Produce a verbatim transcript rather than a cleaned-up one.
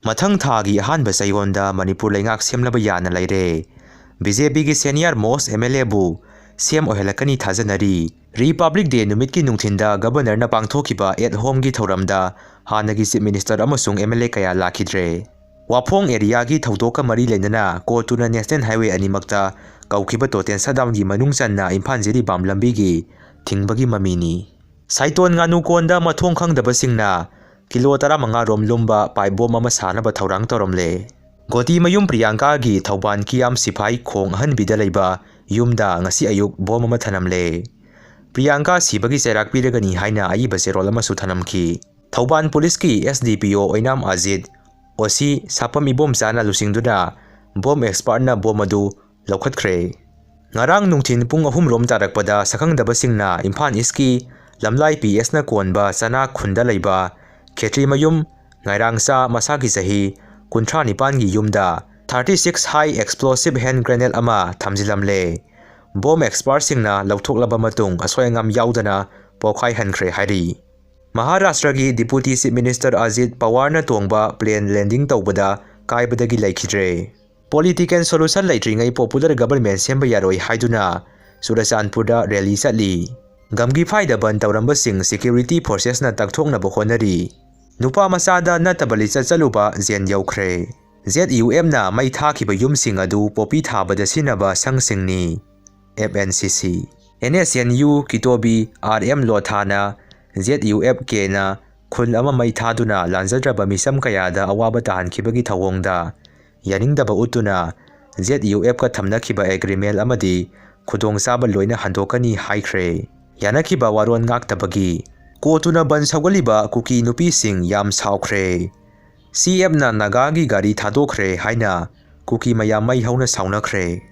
ꯃꯊꯪ ꯊꯥꯒꯤ ꯑꯍꯥꯟꯕ ꯆꯌꯣꯜꯗ ꯃꯅꯤꯄꯨꯔ ꯂꯩꯉꯥꯛ ꯁꯦꯝꯂꯕ ꯌꯥꯅ ꯂꯩꯔꯦ꯫ ꯕꯤ ꯖꯦ ꯄꯤꯒꯤ senior most M L A ꯕꯨ C M ꯑꯣꯏꯍꯜꯂꯛꯀꯅꯤ ꯊꯥꯖꯅꯔꯤ꯫ Republic Day ꯅꯨꯃꯤꯠꯀꯤ ꯅꯨꯡꯊꯤꯟꯗ Governorꯅ ꯄꯥꯡꯊꯣꯛꯈꯤꯕ at homeꯒꯤ ꯊꯧꯔꯝꯗ ꯍꯥꯟꯅꯒꯤ Chief Minister ꯑꯃꯁꯨꯡ M L A ꯀꯌꯥ ꯂꯥꯛꯈꯤꯗ꯭ꯔꯦ꯫ ꯋꯥꯐꯣꯡ areaꯒꯤ ꯊꯧꯗꯣꯛꯀ ꯃꯔꯤ ꯂꯩꯅꯅ ꯀꯣꯇꯨꯅ National Highway ꯑꯅꯤꯃꯛꯇ ꯀꯧꯈꯤꯕ total shutdownꯒꯤ ꯃꯅꯨꯡ ꯆꯟꯅ ꯏꯝꯐꯥꯜ ꯖꯤꯔꯤꯕꯥꯝ ꯂꯝꯕꯤꯒꯤ ꯊꯤꯡꯕꯒꯤ ꯃꯃꯤꯅꯤ꯫ ꯁꯥꯏꯇꯣꯟ ꯉꯥꯅꯨꯀꯣꯟꯗ ꯃꯊꯣꯡ ꯈꯪꯗꯕꯁꯤꯡꯅ ꯀꯤꯂꯣ ꯇꯔꯥꯃꯉꯥ ꯔꯣꯝ ꯂꯨꯝꯕ pipe bomb ꯑꯃ ꯁꯥꯅꯕ ꯊꯧꯔꯥꯡ ꯇꯧꯔꯝꯂꯦ꯫ ꯒꯣꯇꯤꯃꯌꯨꯝ ꯄ꯭ꯔꯤꯌꯥꯡꯀꯥꯒꯤ ꯊꯧꯕꯥꯜ ꯀꯤꯌꯥꯝ ꯁꯤꯐꯥꯏ ꯈꯣꯡ ꯑꯍꯟꯕꯤꯗ ꯂꯩꯕ ꯌꯨꯝꯗ ꯉꯁꯤ ꯑꯌꯨꯛ bomb ꯑꯃ ꯊꯅꯝꯂꯦ꯫ ꯄ꯭ꯔꯤꯌꯥꯡꯀꯥ ꯁꯤꯕꯒꯤ ꯆꯩꯔꯥꯛ ꯄꯤꯔꯒꯅꯤ ꯍꯥꯏꯅ ꯑꯏꯕ ꯆꯦꯔꯣꯜ ꯑꯃꯁꯨ ꯊꯅꯝꯈꯤ꯫ ꯊꯧꯕꯥꯜ ꯄꯨꯂꯤꯁꯀꯤ S D P O ꯑꯣꯏꯅꯥꯝ ꯑꯖꯤꯠ, O C ꯁꯥꯄꯝ ꯏꯕꯣꯝꯆꯥꯅ ꯂꯨꯆꯤꯡꯗꯨꯅ bomb expertꯅ bomb ꯑꯗꯨ ꯂꯧꯈꯠꯈ꯭ꯔꯦ꯫ ꯉꯔꯥꯡ ꯅꯨꯡꯊꯤꯟ ꯄꯨꯡ ꯑꯍꯨꯝ ꯔꯣꯝ ꯇꯥꯔꯛꯄꯗ ꯁꯛꯈꯪꯗꯕꯁꯤꯡꯅ ꯏꯝꯐꯥꯜ ꯏꯁꯀꯤ ꯂꯝꯂꯥꯏ P S ꯅ ꯀꯣꯟꯕ ꯆꯅꯥ ꯈꯨꯟꯗ ꯂꯩꯕ ꯈꯦꯇ꯭ꯔꯤꯃꯌꯨꯝ ꯉꯥꯏꯔꯥꯡꯆꯥ ꯃꯁꯥꯒꯤ ꯆꯍꯤ ꯀꯨꯟꯊ꯭ꯔꯥ ꯅꯤꯄꯥꯟꯒꯤ ꯌꯨꯝꯗ thirty six high explosive hand grenade ꯑꯃ ꯊꯝꯖꯤꯜꯂꯝꯂꯦ꯫ Bomb expertꯁꯤꯡꯅ ꯂꯧꯊꯣꯛꯂꯕ ꯃꯇꯨꯡ ꯑꯁꯣꯏ ꯑꯉꯥꯝ ꯌꯥꯎꯗꯅ ꯄꯣꯈꯥꯏꯍꯟꯈ꯭ꯔꯦ ꯍꯥꯏꯔꯤ꯫ ꯃꯍꯥꯔꯥꯁꯇ꯭ꯔꯒꯤ Deputy Chief Minister ꯑꯖꯤꯠ ꯄꯋꯥꯔꯅ ꯇꯣꯡꯕ plane landing ꯇꯧꯕꯗ ꯀꯥꯏꯕꯗꯒꯤ ꯂꯩꯈꯤꯗ꯭ꯔꯦ꯫ Political solution ꯂꯩꯇ꯭ꯔꯤꯉꯩ popular government ꯁꯦꯝꯕ ꯌꯥꯔꯣꯏ ꯍꯥꯏꯗꯨꯅ ꯆꯨꯔꯆꯥꯟꯄꯨꯔꯗ rally ꯆꯠꯂꯤ꯫ ꯒꯝꯒꯤꯐꯥꯏꯗ ꯕꯟ ꯇꯧꯔꯝꯕꯁꯤꯡ security forcesꯅ ꯇꯛꯊꯣꯛꯅꯕ ꯍꯣꯠꯅꯔꯤ꯫ ꯅꯨꯄꯥ ꯃꯆꯥꯗ ꯅꯠꯇꯕ ꯂꯤꯆꯠ ꯆꯠꯂꯨꯕ ꯖꯦꯟ ꯌꯧꯈ꯭ꯔꯦ꯫ Z U Fꯅ ꯃꯩ ꯊꯥꯈꯤꯕ ꯌꯨꯝꯁꯤꯡ ꯑꯗꯨ ꯄꯣꯄꯤ ꯊꯥꯕꯗ ꯁꯤꯖꯤꯟꯅꯕ ꯁꯪꯁꯤꯡꯅꯤ꯫ F N C C, N S N U ꯀꯤꯇꯣꯕꯤ R M ꯂꯣꯊꯥꯅ Z U F Kꯅ ꯈꯨꯜ ꯑꯃ ꯃꯩ ꯊꯥꯗꯨꯅ ꯂꯥꯟꯖꯗ꯭ꯔꯕ ꯃꯤꯆꯝ ꯀꯌꯥꯗ ꯑꯋꯥꯕ ꯇꯥꯍꯟꯈꯤꯕꯒꯤ ꯊꯧꯑꯣꯡꯗ ꯌꯥꯅꯤꯡꯗꯕ ꯎꯠꯇꯨꯅ Z U Fꯀ ꯊꯝꯅꯈꯤꯕ agreement ꯑꯃꯗꯤ ꯈꯨꯗꯣꯡꯆꯥꯕ ꯂꯣꯏꯅ ꯍꯟꯗꯣꯛꯀꯅꯤ ꯍꯥꯏꯈ꯭ꯔꯦ꯫ ꯌꯥꯅꯈꯤꯕ ꯋꯥꯔꯣꯜ ꯉꯥꯛꯇꯕꯒꯤ ꯀꯣꯇꯨꯅ ꯕꯟ ꯁꯧꯒꯠꯂꯤꯕ ꯀꯨꯀꯤ ꯅꯨꯄꯤꯁꯤꯡ ꯌꯥꯝ ꯁꯥꯎꯈ꯭ꯔꯦ꯫ C Fꯅ ꯅꯥꯒꯥꯒꯤ ꯒꯥꯔꯤ ꯊꯥꯗꯣꯛꯈ꯭ꯔꯦ ꯍꯥꯏꯅ ꯀꯨꯀꯤ ꯃꯌꯥꯝ ꯃꯩ ꯍꯧꯅ ꯁꯥꯎꯅꯈ꯭ꯔꯦ꯫